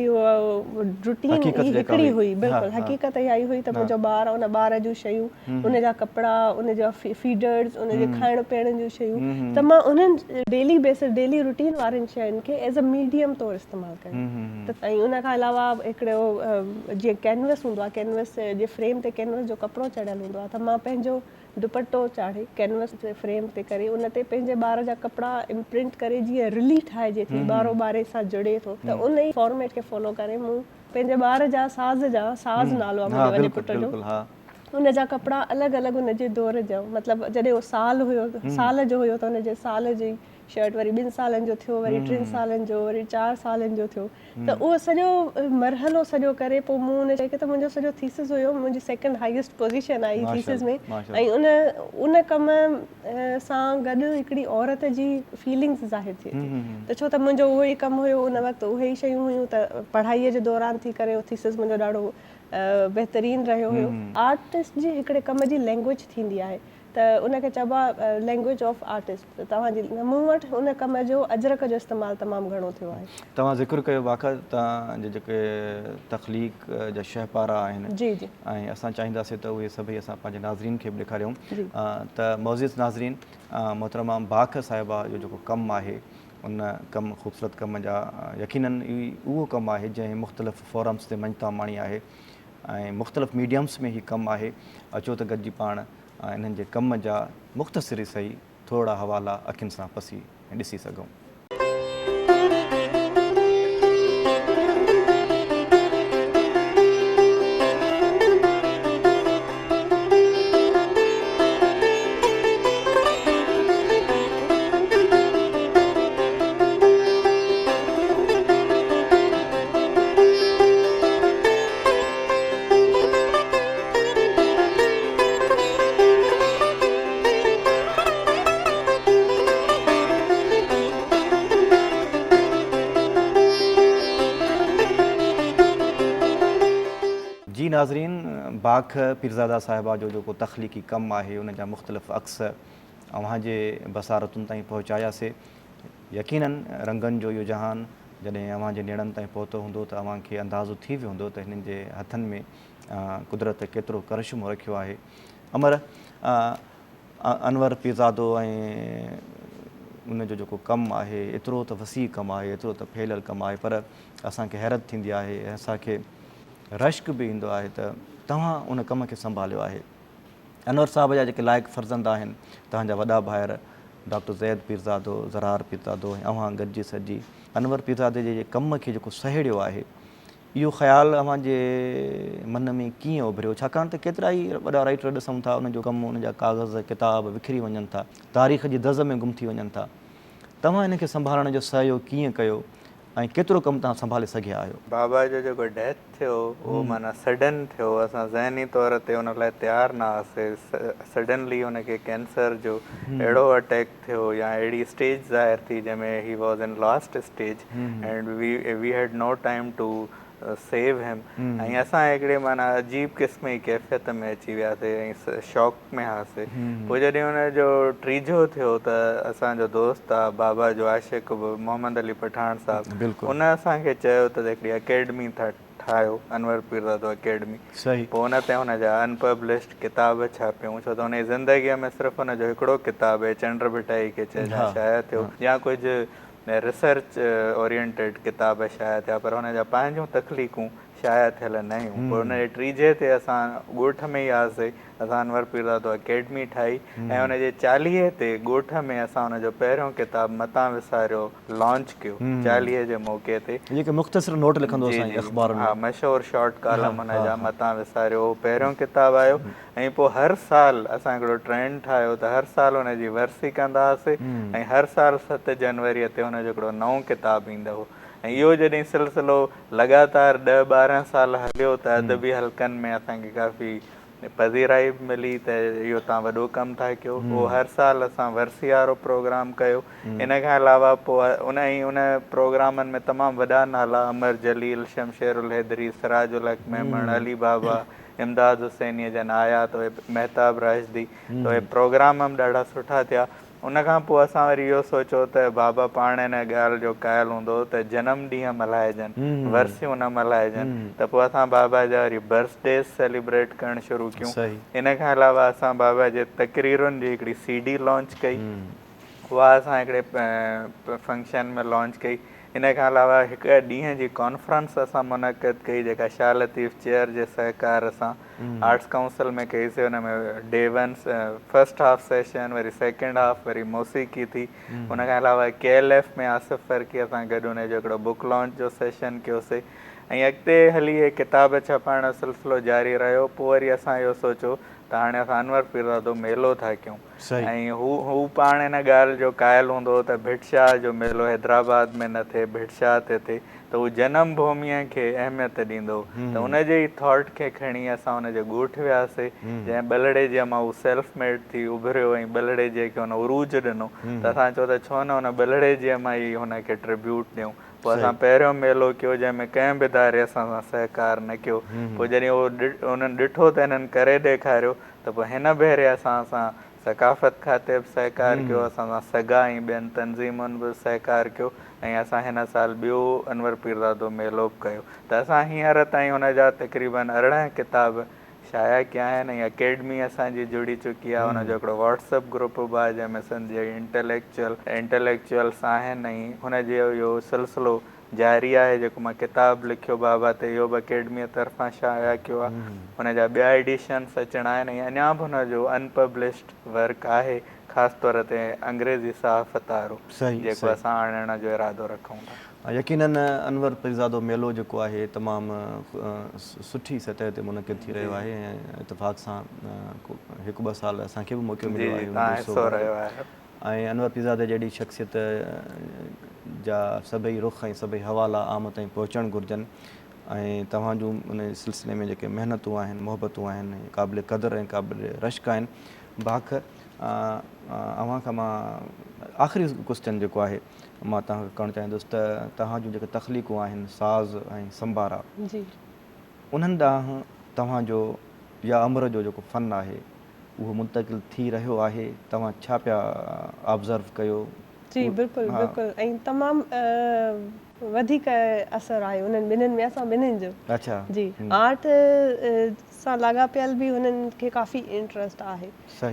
روٽين ئي هڪڙي هئي بلڪل حقيقت اها ئي هئي ته منهنجو ٻار ان ٻار جون شيون ان جا ڪپڙا ان جا فيڊرز ان جي کائڻ پيئڻ جون شيون ته مان انهن ڊيلي بيسس ڊيلي روٽين وارين شين کي ايز ا ميڊيم طور استعمال ڪيو ته ۽ ان کان علاوه هڪڙو جيئن ڪينوس هوندو آهي ڪينوس جي فريم تي ڪينوس جو ڪپڙو چڙهيل هوندو آهي ته مان پنهنجو دوپٽو چاڙهي ڪينوس تي فريم تي ڪري ان تي پنهنجي ٻار جا ڪپڙا امپرنٽ ڪري جيئن رلي ٺاهجي ٿي ٻارو ٻاري سان جڙي ٿو ته ان ئي فارميٽ کي فالو ڪري مون پنهنجي ٻار جا ساز جا ساز نالو آهي منهنجي وڏي پٽ جو ان جا ڪپڙا الڳ الڳ ان جي دور جا مطلب جڏهن هو سال هيو سال جو هيو ته ان جي سال جي شرٽ وري ٻن سالن جو ٿيو وري ٽن سالن جو وري چار سالن جو ٿيو ته اهو سڄو مرحلو سڄو ڪري پوء مون ان کي ته منهنجو سڄو ٿيسز هيو منهنجي سيڪنڊ هائيسٽ پوزيشن آئي ٿيسز ۾ ۽ ان ان ڪم سان گڏ هڪڙي عورت جي فيلنگز ظاهر ٿئي ٿي ته ڇو ته منهنجو اهو ئي ڪم هيو ان وقت اهي ئي شيون هيون ته پڙهائي جي دوران ٿي ڪري اهو ٿيسز منهنجو ڏاڍو بهترين رهيو هيو آرٽسٽ جي هڪڙي ڪم جي لينگويج ٿيندي آهي ته ان کي چئبو آهي لينگويج آف آرٽسٽ ته توهان جي مون وٽ ان ڪم جو اجرڪ جو استعمال تمام گهڻو ٿيو آهي. توهان ذڪر ڪيو باقا توهان جي جيڪي تخليق جا شهپارا آهن جي جي ۽ اسان چاهينداسين ته اهي سڀئي اسان پنهنجي ناظرين کي به ڏيکاريون ته معزز ناظرين محترمه باک صاحبه جو جيڪو ڪم آهي ان ڪم خوبصورت ڪم جا يقينن اهو ڪم آهي جنهن مختلف فورمز تي مڃتا ماڻي آهي ۽ مختلف ميڊيمز ۾ هي ڪم آهي اچو ته گڏجي پاڻ ۽ انهن جي ڪم جا مختصر ئي سهي ٿورڙا حوالا اکين سان پسي ۽ ڏسي سگهون. جي ناظرين باک پيرزاده صاحبه جو جيڪو تخليقي ڪم آهي ان جا مختلف عڪس اوهان جي بصارتن تائين پهچاياسي يقينن رنگن جو اهو جهان جڏهن اوهان جي نيڻن تائين پهتو هوندو ته اوهان کي اندازو ٿي ويو هوندو ته هنن جي هٿن ۾ قدرت ڪيترو ڪرشمو رکيو آهي. امر انور پيرزادو ۽ ان جو جيڪو ڪم آهي ايترو ته وسيع ڪم آهي، ايترو ته ڦهليل ڪم آهي پر اسان کي حيرت ٿيندي آهي ۽ اسان کي رشڪ به ايندو آهي ته توهان ان ڪم کي سنڀاليو آهي. انور صاحب جا جيڪي لائق فرزند آهن، توهان جا وڏا ڀائر ڊاڪٽر زيد پيرزادو، زرار پيرزادو ۽ اوهان گڏجي سڏجي انور پيرزادي جي ڪم کي جيڪو سهيڙيو آهي، اهو خيال اوهان جي من ۾ ڪيئن اڀريو؟ ڇاڪاڻ ته ڪيترائي وڏا رائيٽر ڏسون ٿا، انهن جو ڪم، انهن جا ڪاغذ، ڪتاب وکري وڃن ٿا، تاريخ جي دز ۾ گم ٿي وڃن ٿا. توهان انهن کي سنڀالڻ جو سعيو ڪيئن ڪيو ۽ ڪيترو ڪم توهان سنڀالي سگهيا آهيو؟ بابا جو جيڪو ڊيٿ ٿيو اهو معنيٰ سڊن ٿيو اسان ذهني طور تي ان لاء تيار نه هئاسي سڊنلي ان کي ڪينسر جو اهڙو اٽيڪ ٿيو يا اهڙي اسٽيج ظاهر ٿي جنهن ۾ he was in last stage and we had no time to save him ۽ اسان هڪڙي معنيٰ عجيب قسم جي ڪيفيت ۾ اچي وياسي ۽ شاڪ ۾ هئاسي پوء جڏهن ان جو ٽيجهو ٿيو ته اسان جو دوست آ بابا جو عاشق به محمد علي پٺاڻ صاحب ان اسان کي چيو ته هڪڙي اڪيڊمي ٿا ٺاهيو انور پيرزادو اڪيڊمي پوء ان تي هن جا ان پبلشڊ ڪتاب ڇاپيون ڇو ته ان جي زندگيء ۾ صرف ان جو هڪڙو ڪتاب اي چنڊ ڀٽائي کي چئجان شايع ٿيو يا ڪجهه ريسرچ اورينٽيڊ ڪتاب شايع ٿيا پر هن جا پنهنجون تخليقون شايع ٿيل نه هيون. پوء ان جي ٽيجهي تي اسان ڳوٺ ۾ ئي هئاسي، اسان انور پيرزادو اڪيڊمي ٺاهي ۽ ان جي چاليهي تي ڳوٺ ۾ اسان ان جو پهريون ڪتاب متان وساريو لانچ ڪيو چاليهي جي موقعي تي. جيڪي مختصر نوٽ لکندو هو سائين اخبارن ۾. ها مشهور شارٽ ڪالم ان جا متان وساريو اهو پهريون ڪتاب آيو ۽ پوء هر سال اسان هڪڙو ٽرينڊ ٺاهيو ته هر سال ان جي ورسي ڪندا هئاسي ۽ هر سال 7 جنوري تي هن جو هڪڙو نئون ڪتاب ايندو هو ۽ اهو جڏهن سلسلو لڳاتار 10 12 سال هليو ته ادبي حلقن ۾ اسان کي ڪافي پذيرائي به ملي ته اهو توهان وڏو ڪم ٿا ڪيو. اهو هر سال اسان ورسي وارو پروگرام ڪيو. ان کان علاوه پوء ان ۽ ان پروگرامن ۾ تمام وڏا نالا امر جليل، شمشير الحيدري، سراج الحق ميمڻ، علي بابا، امداد حسينيء جن آيا ته اهي مهتاب راشدي ته اهي پروگرام به ڏاڍا سٺا ٿيا. ان کان پوء اسان وري اهو سوچيو ته بابا پاڻ ان ڳالهه جو قائل هوندو هو ته جنم ڏينهن ملهائجن، ورسيون نه ملهائجن ته پوء اسان بابا جا وري برٿ ڊيز سيليبريٽ ڪرڻ شروع ڪيون. ان کان علاوه اسان بابا جي تقريرن جي هڪڙي سي ڊي لانچ ڪئي، اها اسان هڪڙي فنڪشن ۾ لانچ ڪئي. ان کان علاوه هڪ ڏينهن جي ڪانفرنس اسان منعقد ڪئي جيڪا شاهه لطيف چيئر جي سهڪار سان آرٽس ڪائونسل ۾ ڪئي سي. ان ۾ day one first half session وري سيڪنڊ هاف وري موسيقي ٿي. ان کان علاوه ڪي ايل ايف ۾ آصف فرقي سان گڏ ان جو هڪڙو بڪ لانچ جو سيشن ڪيو سي ۽ اڳتي هلي هي ڪتاب ڇپائڻ جو سلسلو جاري رهيو. پوء وري اسان اهو سوچيو ته هاڻي اسان انور پيرزادو ميلو ٿا ڪيون ۽ هو هو پاڻ ان ڳالهه جو قائل هوندو هو ته ڀٽ شاهه جو ميلو حيدرآباد ۾ نه ٿئي ڀٽ شاهه تي ٿئي ته هو جنم ڀوميء کي اهميت ڏيندو هو ته ان جي ئي ٿاٽ کي کڻي اسان ان جي ڳوٺ وياسي جنهن ٻلهڙيجيء مان هو سيلف ميڊ ٿي اڀريو ۽ ٻلهڙيجيء کي هن عروج ڏنو ته اسان چيو ته ڇو نه ان ٻلهڙيجيء مان ئي هن کي ٽربيوٽ ڏيون. پوء اسان پهريون ميلو ڪيو جنهن ۾ ڪنهن به اداري اسان سان سهڪار نه ڪيو. پوء جڏهن اهو انهن ڏٺو ته هنن ڪري ڏيکاريو ته پوء هن ڀيري اسان سان ثقافت کاتي به سهڪار ڪيو، اسان سان سگا ۽ ٻين تنظيمن به سهڪار ڪيو ۽ اسان هن سال ٻيو انور پيرزادو ميلو به ڪيو ته اسان هينئر تائين هن جا تقريباً 18 ڪتاب شايع ڪيا آهن ۽ اڪيڊمي اسان جي جڙي چڪي آهي، ان جو هڪڙو واٽس اپ گروپ به آهي جنهن ۾ سنڌ جي انٽليڪچوئل انٽليڪچوئلس آهن ۽ هن جو اهو سلسلو جاري آهي جيڪو مان ڪتاب لکيو بابا تي اهو به اڪيڊميء طرفان شايع ڪيو آهي. ان جا ٻيا ايڊيشنس اچڻا آهن ۽ اڃا به هن جو ان پبلشڊ ورڪ آهي خاص طور تي انگريزي صحافت وارو جيڪو اسان آڻڻ جو ارادو رکون ٿا. يقينن انور پيرزادو ميلو جيڪو آهي تمام سٺي سطح تي منعقد ٿي رهيو آهي ۽ اتفاق سان هڪ ٻه سال اسان کي به موقعو مليو آهي ان جو حصو بڻجڻ. ۽ انور پيرزادي جهڙي شخصيت جا سڀئي رخ ۽ سڀئي حوالا عام تائين پهچڻ گهرجن ۽ توهان جون ان سلسلي ۾ جيڪي محنتون آهن محبتون آهن قابل قدر ۽ قابل رشڪ آهن. باک اوهان کان مان آخري ڪوسچن جيڪو آهي مان توهان کان ڪرڻ چاهيندس ته توهان جون جيڪي تخليقون آهن ساز ۽ سمبارا انهن ڏانهن توهان جو يا امر جو جيڪو فن آهي اهو منتقل ٿي رهيو آهي توهان ڇا پيا آبزرو ڪيو؟ جي بلڪل بلڪل ۽ تمام وڌيڪ اثر آهي انهن ٻنهين ۾ اسان ٻنهين جو اڇا جي آرٽ سان لاڳاپيل به هنن کي ڪافي انٽرسٽ آهي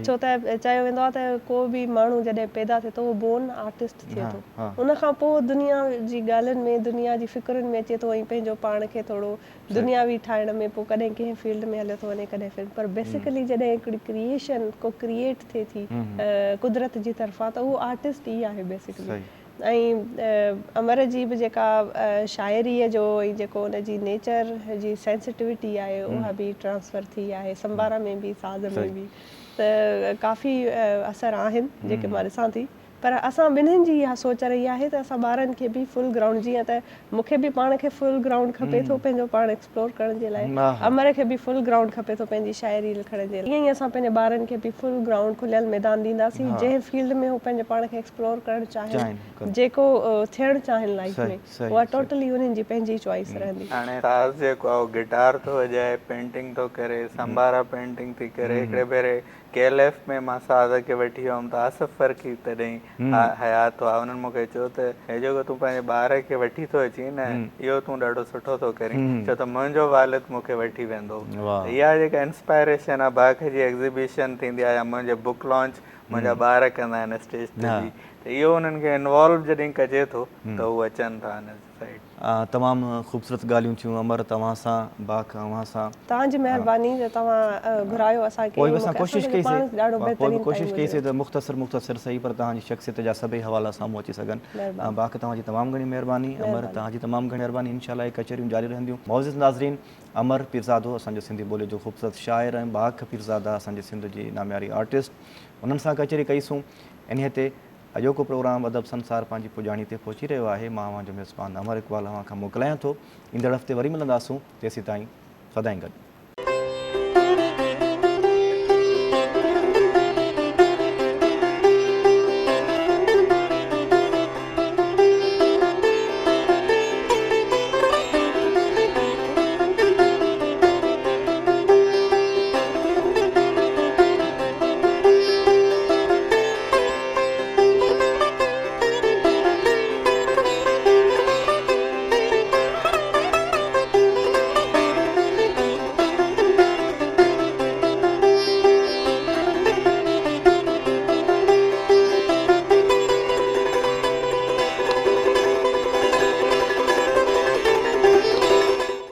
ڇو ته چيو ويندو آهي ته ڪو به ماڻهو جڏهن پيدا ٿئي ٿو اهو بورن آرٽسٽ ٿئي ٿو ان کان پوء دنيا جي ڳالهين ۾ دنيا جي فڪرن ۾ اچي ٿو ۽ پنهنجو پاڻ کي ٿورو دنياوي ٺاهڻ ۾ پوء ڪڏهن ڪنهن فيلڊ ۾ هليو ٿو وڃي ڪڏهن فيلڊ پر بيسيڪلي جڏهن هڪڙي ڪريئيشن ڪو ڪريئيٽ ٿئي ٿي قدرت جي طرفان ته اهو آرٽسٽ ئي آهي بيسيڪلي ۽ امر جي به جيڪا شاعريء جو ۽ جيڪو ان جي نيچر جي سينسٽيوٽي آهي اها به ٽرانسفر ٿي آهي سمبارا ۾ به ساز ۾ به ته ڪافي اثر آهن جيڪي مان ڏسان ٿي پر اسان ٻنهين جي اها سوچ رهي آهي ته اسان ٻارن کي به فل گرائونڊ جيئن ته مون کي به پاڻ کي فل گرائونڊ کپي ٿو پنهنجو پاڻ ايڪسپلور ڪرڻ جي لاء امر کي به فل گرائونڊ کپي ٿو پنهنجي شاعري لکڻ جي لاء ائين ئي اسان پنهنجي ٻارن کي به فل گرائونڊ کليل ميدان ڏينداسين جنهن فيلڊ ۾ هو پنهنجي پاڻ کي ايڪسپلور ڪرڻ چاهين جيڪو ٿيڻ چاهين لائيف ۾ اها ٽوٽلي انهن جي پنهنجي چوائس رهندي. هاڻي ساز جيڪو آهي اهو گٽار ٿو وڄائي پينٽنگ ٿو ڪري سمبارا پينٽنگ ٿي ڪري هڪڙي ڀيري ڪي ايل ايف ۾ مان ساز کي وٺي ويم ته آصف فرخي تڏهن حيات هئا انهن مون کي چيو ته هي جيڪو تون پنهنجي ٻار کي وٺي ٿو اچين نه اهو تون ڏاڍو سٺو ٿو ڪرين ڇو ته منهنجو والد مون کي وٺي ويندو هو ته اها جيڪا انسپائريشن آهي باک جي ايگزيبيشن ٿيندي آهي يا منهنجي بڪ لانچ منهنجا ٻار ڪندا آهن اسٽيج تي بيهي ته اهو انهن کي انوالو جڏهن ڪجي ٿو ته هو اچن ٿا ان سائيڊ. تمام خوبصورت ڳالهيون ٿيون امر توهان سان باک اوهان سان. توهان جي مهرباني جو توهان گهرايو اسان کي پوء به اسان ڪوشش ڪئي سي پوء به ڪوشش ڪئي سي ته مختصر مختصر سهي پر توهان جي شخصيت جا سڀئي حوالا سامهون اچي سگهن باک توهان جي تمام گهڻي مهرباني امر توهان جي تمام گهڻي مهرباني انشاء الله هي ڪچهريون جاري رهنديون معزز ناظرين امر پيرزادو اسان جو سنڌي ٻولي جو خوبصورت شاعر ۽ باک پيرزاده اسان جي سنڌ جي نامياري آرٽسٽ انهن سان ڪچهري ڪئي سون انهي تي اڄوڪو پروگرام ادب سنسار پنهنجي پڄاڻي تي پهچي رهيو آهي. مان اوهان جو ميزبان امر اقبال اوهان کان موڪلايان ٿو. ايندڙ هفتي وري ملنداسون. تيسيتائين سدائين گڏ.